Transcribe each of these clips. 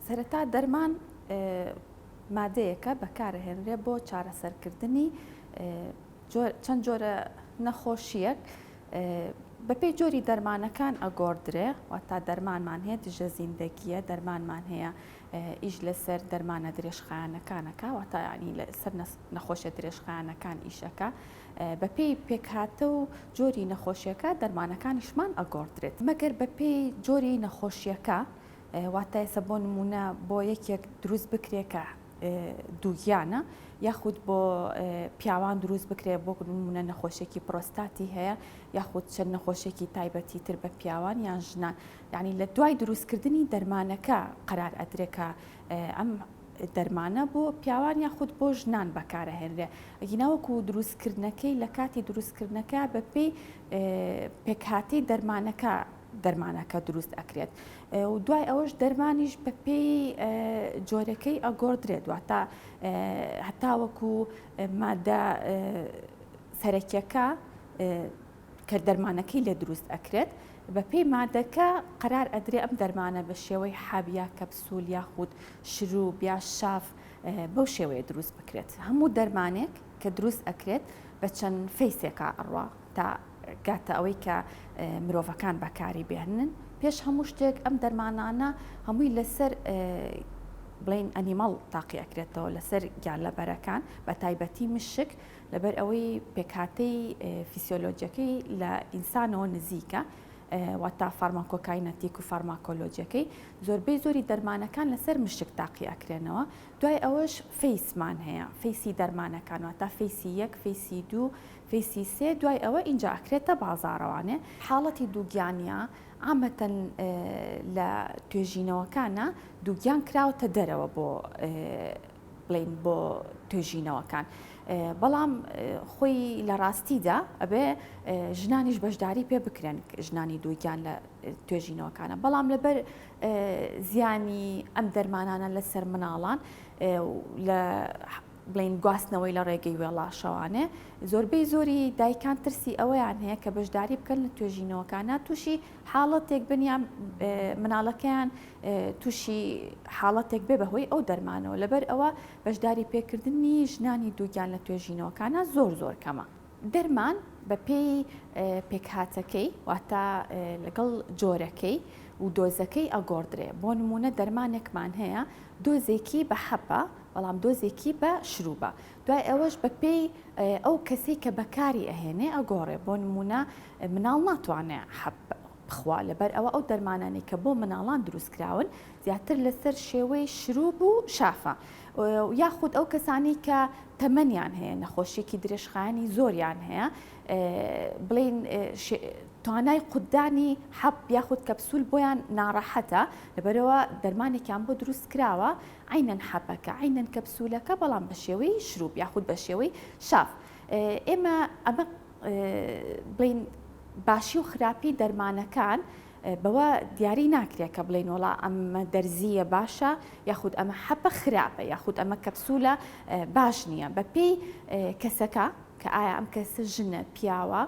سەرەتا دەرمان مادەیەکە بەکارەهێنرێ بۆ چارەسەرکردنی چەند جۆرە نەخۆشییەک بەپێی جۆری دەرمانەکان ئەگۆڕدرێ واتا دەرمانمان هەیە دژە زیندەگیە دەرمانمان هەیە ئیش لەسەر دەرمانە درێژخایەنەکانەکە واتا ینی لەسەر نەخۆشیە درێژخایەنەکان ئیشەکە بەپێی پێکهاتە و جۆری نەخۆشیەکە دەرمانەکانیشمان ئەگۆڕدرێت مەگەر بەپێی جۆری نەخۆشیەکە واتە ئێستا بۆ نمونە بۆ یەکێک دروست بکرێت کە دووگیانە یاخود بۆ پیاوان دروست بکرێت بۆ نمونە نەخۆشێکی پرۆستاتی هەیە یاخود چەند نەخۆشێکی تایبەتی تر بە پیاوان یان ژنان یعنی لە دوای دروستکردنی دەرمانەکە قەرار ئەدرێت کە ئەم دەرمانە بۆ پیاوان یاخود بۆ ژنان بەکارەهێنرێ ئەگینا وەکو دروستکردنەکەی لە کاتی دروستکردنەکە بەپێی پێکهاتەی دەرمانەکە دەرمانەکە دروست ئەکرێت و دوای ئەوەش دەرمانیش بەپێی جۆرەکەی ئەگۆڕدرێت واتە هەتاوەکو مادە سەرەکیەکە کە دەرمانەکەی لێ دروست ئەکرێت بەپێی مادەکە قەرار ئەدرێ ئەم دەرمانە بە شێوەی حەب یا کەپسول یاخود شروب یا شاف بەو شێوەیە دروست بکرێت هەموو دەرمانێک کە دروست ئەکرێت بە چەند phase ێکا ئەڕوا تا گاتە ئەوەی کە مرۆڤەکان بەکاری بێنن پێش هەموو شتێک ئەم دەرمانانە هەمووی لەسەر بڵین animal تاقی ئەکرێتەوە لەسەر گیانلەبەرەکان بە تایبەتی مشک لەبەر ئەوەی پێکهاتەی فیسیۆلۆجیەکەی لە ئینسانەوە نزیکە واتا pharmacokinetic و فارماکۆلۆجیەکەی زۆربەی زۆری دەرمانەکان لەسەر مشک تاقی ئەکرێنەوە دوای ئەوەش phase مان هەیە phase ی دەرمانەکان واتا phase ی یەک phase ی دوو phase ی سێ دوای ئەوە ئینجا ئەکرێتە بازاڕەوانێ. حاڵەتی دووگیانیە عامەتەن لە توێژینەوەکانا دووگیان کراوەتە دەرەوە بۆ بڵێین بۆ توێژینەوەکان بەڵام خۆی لە ڕاستیدا ئەبێ ژنانیش بەشداری پێ بکرێن ژنانی دووگیان لە توێژینەوەکانە بەڵام لەبەر زیانی ئەم دەرمانانە لەسەر مناڵان لە بڵێین گواستنەوەی لە ڕێگەی وێڵاشەوانێ زۆربەی زۆری دایکان ترسی ئەوەیان هەیە کە بەشداری بکەن لە توێژینەوەکانە تووشی حاڵەتێک بن یان مناڵەکەیان تووشی حاڵەتێک بێ بەهۆی ئەو دەرمانەوە لەبەر ئەوە بەشداری پێکردنی ژنانی دووگیان لە توێژینەوەکانە زۆر زۆر کەمە. دەرمان بە پێی پێکهاتەکەی واتە لەگەڵ جۆرەکەی و دۆزەکەی ئەگۆڕدرێ بۆ نمونە دەرمانێکمان هەیە دۆزێکی بە حەپە بەڵام دۆزێکی بە شروبە دوای ئەوەش بە پێی ئەو کەسەی کە بەکاری ئەهێنێ ئەگۆڕێ بۆ نمونە مناڵ ناتوانێ حەپ بخوا لەبەر ئەوە ئەو دەرمانانەی کە بۆ مناڵان دروست کراون زیاتر لەسەر شێوەی شروب و شافە یاخود ئەو کەسانی کە تەمەنیان هەیە نەخۆشیەکی درێژخایەنی زۆریان هەیە بڵین توانای قودانی حەب یاخود کەپسول بۆیان ناڕەحەتە لەبەرەوە دەرمانێکیان بۆ دروست کراوە عینەن حەبەکە عینەن کەپسولەکە بەڵام بە شێوەی شروب یاخود بە شێوەی شاف ئێمە ئەمە بڵین باشی و خراپی دەرمانەکان بەوە دیاری ناکرێت کە بڵین وڵا ئەمە دەرزیە باشە یاخود ئەمە حەپە خراپە یاخود ئەمە کەپسولە باش نییە بە پێی کەسەکە کە ئایا ئەم کەسە ژنە پیاوە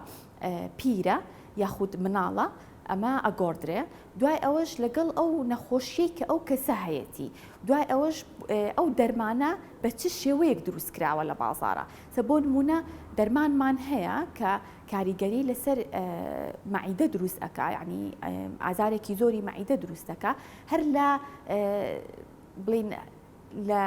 پیرە یاخود مناڵە ئەمە ئەگۆڕدرێ دوای ئەوەش لەگەڵ ئەو نەخۆشیەی کە ئەو کەسە هەیەتی دوای ئەوەش ئەو دەرمانە بە چ شێوەیەک دروست کراوە لە بازاڕا سە بۆ نمونە دەرمانمان هەیە کە کاریگەری لەسەر مەعیدە دروست ئەکا یعنی ئازارێکی زۆری مەعیدە دروست دەکا هەر لە بڵین لە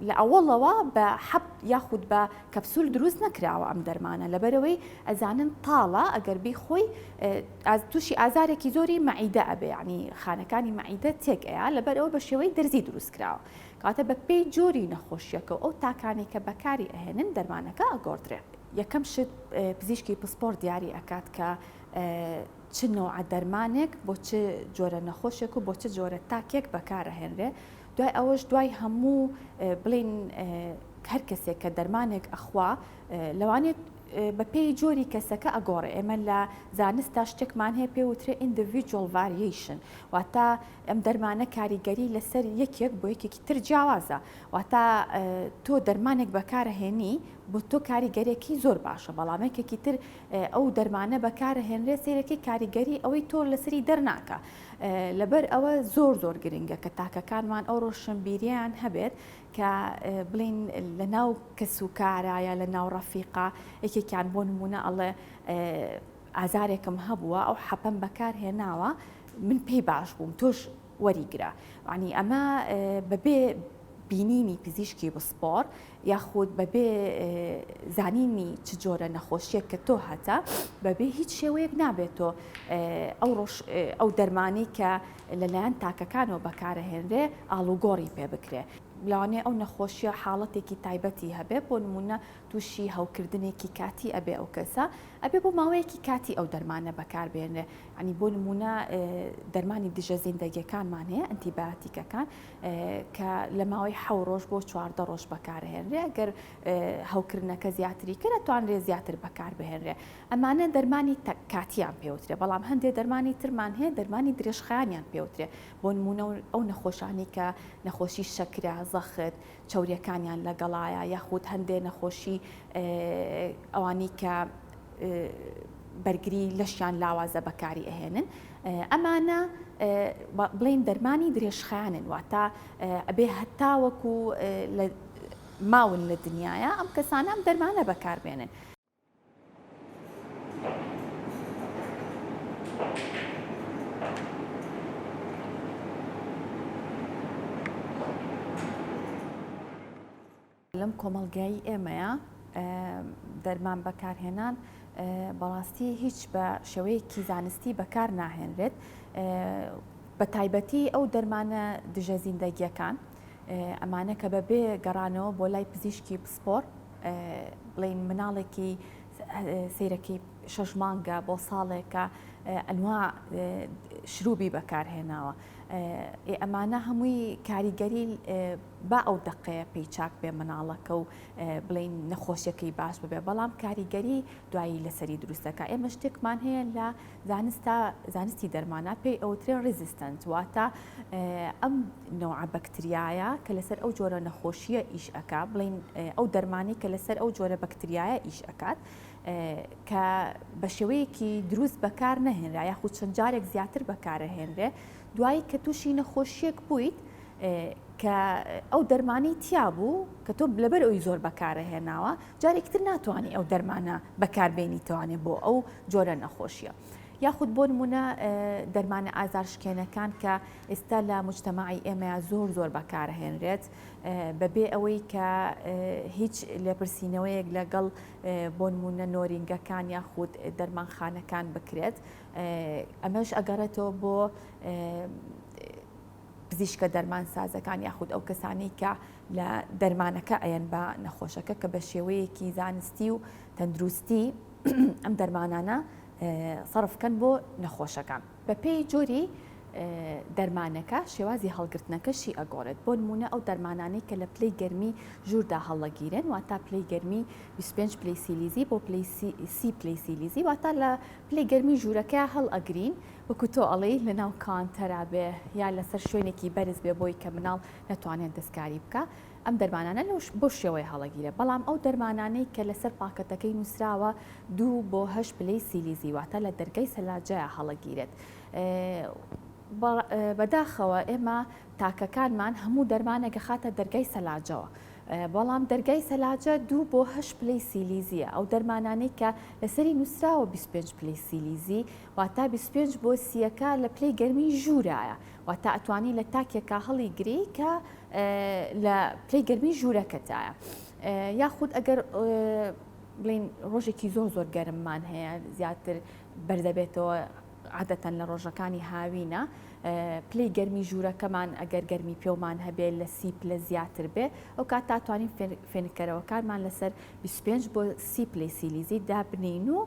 لە ئەوەڵەوە بە حەب یاخود بە کەپسول دروست نەکراوە ئەم دەرمانە لەبەرەوەی ئەزانن تاڵە ئەگەر بیخۆی تووشی ئازارێکی زۆری مەعیدە ئەبێ یعنی خانەکانی مەعیدە تێک ئەیا لەبەرەوە بە شێوەی دەرزی دروست کراوە کەواتە بە پێی جۆری نەخۆشیەکە و ئەو تاکانەی کە بەکاری ئەهێنن دەرمانەکە ئەگۆڕدرێ. یەکەم شت پزیشکی پسپۆڕ دیاری ئەکات کە چ نەوعە دەرمانێک بۆ چ جۆرە نەخۆشێک و بۆ چ جۆرە تاکێک بەکارئەهێنرێ دوای ئەوەش دوای هەموو بڵین هەر کەسێک کە دەرمانێک ئەخوا لەوانێت بە پێی جۆری کەسەکە ئەگۆڕێ ئێمە لە زانستا شتێکمان هەیە پێ وترێ individual variation واتە ئەم دەرمانە کاریگەری لەسەر یەکێک بۆ یەکێکی تر جیاوازە واتە تۆ دەرمانێک بەکارەهێنی بۆ تۆ کاریگەرێکی زۆر باشە بەڵام یەکێکی تر ئەو دەرمانە بەکارەهێنرێ سەیرەکەی کاریگەری ئەوەی تۆ لەسەری دەرناکە لەبەر ئەوە زۆر زۆر گرنگە کە تاکەکانمان ئەو ڕۆشنبیریان هەبێت کە بڵین لە ناو کەس و کارایە لە ناو ڕەفیقا یەکێکیان بۆ نمونە ئەڵێ ئازارێکم هەبووە ئەو حەپەم بەکار هێناوە من پێی باش بووم تۆش وەریگرە ینی ئەمە بەبێ بینینی پزیشکی پسپۆڕ یاخود بەبێ زانینی چ جۆرە نەخۆشیەک کە تۆ هەتە بەبێ هیچ شێوەیەک نابێت تۆ ئەو ڕۆژ ئەو دەرمانی کە لەلایەن تاکەکانەوە بەکارەهێنرێ ئاڵوگۆڕی پێ بکرێ لەوانەیە ئەو نەخۆشیە حاڵەتێکی تایبەتی هەبێ بۆ نمونە تووشی هەوکردنێکی کاتی ئەبێ ئەو کەسە ئەبێ بۆ ماوەیەکی کاتی ئەو دەرمانە بەکاربێنرێ ینی بۆ نمونە دەرمانی دژە زیندەگیەکانمان هەیە ئەنتیباتیکەکان کە لە ماوەی حەو ڕۆژ بۆ 14 ڕۆژ بەکارهێنرێ ئەگەر هەوکردنەکە زیاتری کرد ئەتوانرێ زیاتر بەکاربهێنرێ ئەمانە دەرمانی کاتیان پێوترێ بەڵام هەندێک دەرمانی ترمان هەیە دەرمانی درێژخایەنیان پێوترێ بۆ نمونە ئەو نەخۆشانی کە نەخۆشی شەکرە زەخت چەوریەکانیان لەگەڵایە یاخود هەندێ نەخۆشی ئەوانی کە بەرگری لەشیان لاوازە بەکاری ئەهێنن ئەمانە بڵین دەرمانی درێژخایەنن واتە ئەبێ هەتاوەکو لە ماون لە دنیاە ئەم کەسانە ئەم دەرمانە بەکاربێنن. لەم کۆمەڵگای ئێمەیە دەرمان بەکارهێنان بەڕاستی هیچ بە شێوەیەکی زانستی بەکار ناهێنرێت بە تایبەتی ئەو دەرمانە دژە زیندەگیەکان ئەمانە کە بەبێ گەڕانەوە بۆ لای پزیشکی پسپۆر بڵین مناڵێکی سیرەکەی شەش مانگە بۆ ساڵێکە ئەنوا شروبی بەکارهێناوە ئەمانە هەمووی کاریگەری با ئەو دەقەیە پێی چاک بێ مناڵەکە و بڵێین نەخۆشیەکەی باش ببێ بەڵام کاریگەری دوایی لەسەری دروستەکە ئێمە شتێکمان هەیە لە زانستا زانستی دەرمانە پێی ئەوترێ resistant واتە ئەم نەوعە بەکتریایە کە لەسەر ئەو جۆرە نەخۆشیە ئیش ئەکا بڵین ئەو دەرمانی کە لەسەر ئەو جۆرە بەکتریایە ئیش ئەکات کە بە شێوەیەکی دروست بەکار نەهێنرا یاخود چەند جارێک زیاتر بەکارەهێنرێ دوایی کە تووشی نەخۆشیەک بوویت کە ئەو دەرمانەی تیا بوو کە تۆ لەبەر ئەوی زۆر بەکارە هێناوە جارێکی تر ناتوانانی ئەو دەرمانە بەکاربێنیتوانێ بۆ ئەو جۆرە نەخۆشیە. یاخود بۆ نمونە دەرمانە ئازارشکێنەکان کە ئێستا لە مجتەماعی ئێمەیا زۆر زۆر بەکارهێنرێت بەبێ ئەوەی کە هیچ لێپرسینەوەیەک لەگەڵ بۆ نمونە نۆرینگەکان یاخود دەرمانخانەکان بکرێت ئەمەش ئەگەڕێتەوە بۆ پزیشکە دەرمانسازەکان یاخود ئەو کەسانەی کە لە دەرمانەکە ئەیەن بە نەخۆشەکە کە بە شێوەیەکی زانستی و تەندروستی ئەم دەرمانانە سەرف کەن بۆ نەخۆشەکان. بەپێی جۆری دەرمانەکە شێوازی هەڵگرتنەکەشی ئەگۆڕێت، بۆ نموونە ئەو دەرمانانەی کە لە پلەی گەرمی ژووردا هەڵەگیرێن واتا پلەی گەرمی 25 پلەی سیلیزی بۆ پلەی سی پلەی سیلیزی واتا لە پلەی گەرمی ژوورەکە هەڵئەگرین وەکو تۆ ئەڵێی لەناو کانتەرا بێ یا لەسەر شوێنێکی بەرز بێ بۆی کە مناڵ نەتوانێت دەستکاری بکا ئەم دەرمانانە لەو بەو شێوەیە هەڵەگیرێ بەڵام ئەو دەرمانانەی کە لەسەر پاکەتەکەی نووسراوە دوو بۆ هەشت پلەی سیلیزی واتە لە دەرگای سەلاجەیا هەڵەگیرێت بەداخەوە ئێمە تاکەکانمان هەموو دەرمانێک ئەخاتە دەرگای سەلاجەوە بەڵام دەرگای سەلاجە دوو بۆ هەشت پلەی سیلیزیە ئەو دەرمانانەی کە لەسەری نووسراوە 25 پلەی سیلیزی واتا 25 بۆ سیەکە لە پلەی گەرمی ژوورایە واتا ئەتوانی لە تاکێکا هەڵی گری کە لە پلەی گەرمی ژوورەکەتایە یاخود ئەگەر بڵین ڕۆژێکی زۆر زۆر گەرممان هەیە زیاتر بەردەبێتەوە عادەتەن لە ڕۆژەکانی هاوینە پلەی گەرمی ژوورەکەمان ئەگەر گەرمی پێومان هەبێ لە سی پلە زیاتر بێ ئەو کات تاتوانین فێنکەرەوەکانمان لەسەر 25 بۆ سی پلەی سیلیزی دابنین و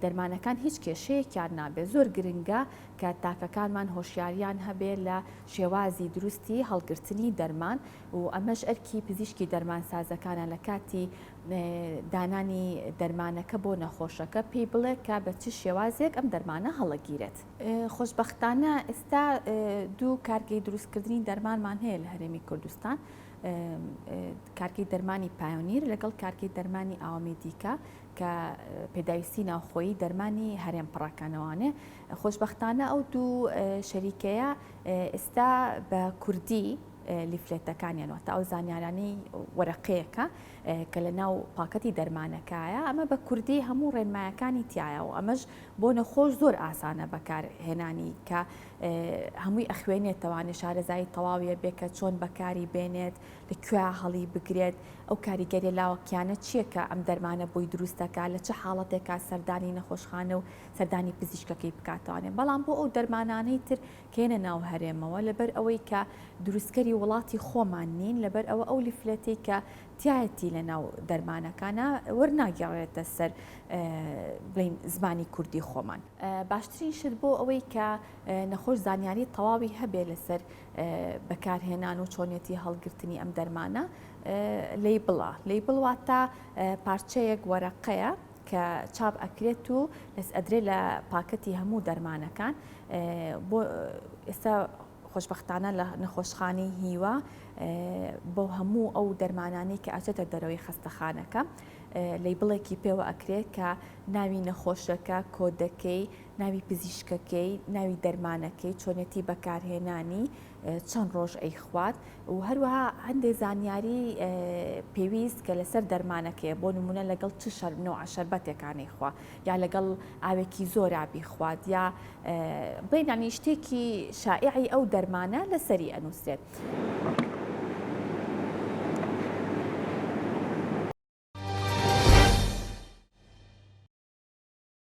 دەرمانەکان هیچ کێشەیەکیان نابێت زۆر گرنگە کە تاکەکانمان هۆشیاریان هەبێ لە شێوازی دروستی هەڵگرتنی دەرمان و ئەمەش ئەرکی پزیشکی دەرمانسازەکانە لە کاتی دانانی دەرمانەکە بۆ نەخۆشەکە پێی بڵێ کە بە چ شێوازێک ئەم دەرمانە هەڵەگیرێت. خۆشبەختانە ئێستا دوو کارگەی دروستکردنی دەرمانمان هەیە لە هەرێمی کوردستان. کارگەی دەرمانی پایۆنیر لەگەڵ کارگەی دەرمانی ئاوامێدیکا کە پێداویستی ناوخۆیی دەرمانی هەرێم پڕەکەنەوانێ خۆشبەختانە ئەو دوو شەریکەیە ئێستا بە کوردی لیفلێتەکانیان واتە ئەو زانیارانەی وەرەقەیەکە کە لە ناو پاکەتی دەرمانەکایە ئەمە بە کوردی هەموو ڕێنمایەکانی تایە و ئەمەش بۆ نەخۆش زۆر ئاسانە بەکارهێنانی کە هەمووی ئەخوێنێتەوانێ شارەزایی تەواویە بێ کە چۆن بەکاری بێنێت لە کوێ هەڵی بگرێت ئەو کاریگەریە لاوەکیانە چییە کە ئەم دەرمانە بۆی دروست دەکات لە چ حاڵەتێکا سەردانی نەخۆشخانە و سەردانی پزیشکەکەی بکاتوانێت بەڵام بۆ ئەو دەرمانانەی تر کە یەنە ناو هەرێمەوە لەبەر ئەوەی کە دروستکەری وڵاتی خۆمان نین لەبەر ئەوە ئەو leaflet ەی کە تیایەتی لە ناو دەرمانەکانە وەرناگێڕێتە سەر بڵین زمانی کوردی خۆمان. باشترین شت بۆ ئەوەی کە نەخۆش زانیاری تەواوی هەبێ لەسەر بەکارهێنان و چۆنیەتی هەڵگرتنی ئەم دەرمانە label ە. Label واتە پارچەیەک وەرەقەیە کە چاپ ئەکرێت و لەس ئەدرێت لە پاکەتی هەموو دەرمانەکان. بۆ ئێستا خۆشبەختانە لە نەخۆشخانەی هیوا بۆ هەموو ئەو دەرمانانەی کە ئەچێتە دەرەوەی خەستەخانەکە label ێکی پێوە ئەکرێت کە ناوی نەخۆشەکە، کۆدەکەی، ناوی پزیشکەکەی، ناوی دەرمانەکەی، چۆنێتی بەکارهێنانی، چەند ڕۆژ ئەیخوات و هەروەها هەندێ زانیاری پێویست کە لەسەر دەرمانەکەیە بۆ نمونە لەگەڵ چ نەوعە شەربەتێکا نەیخوا یا لەگەڵ ئاوێکی زۆرا بیخوات یا بڵێین یانی شتێکی شائیعی ئەو دەرمانە لەسەری ئەنووسرێت.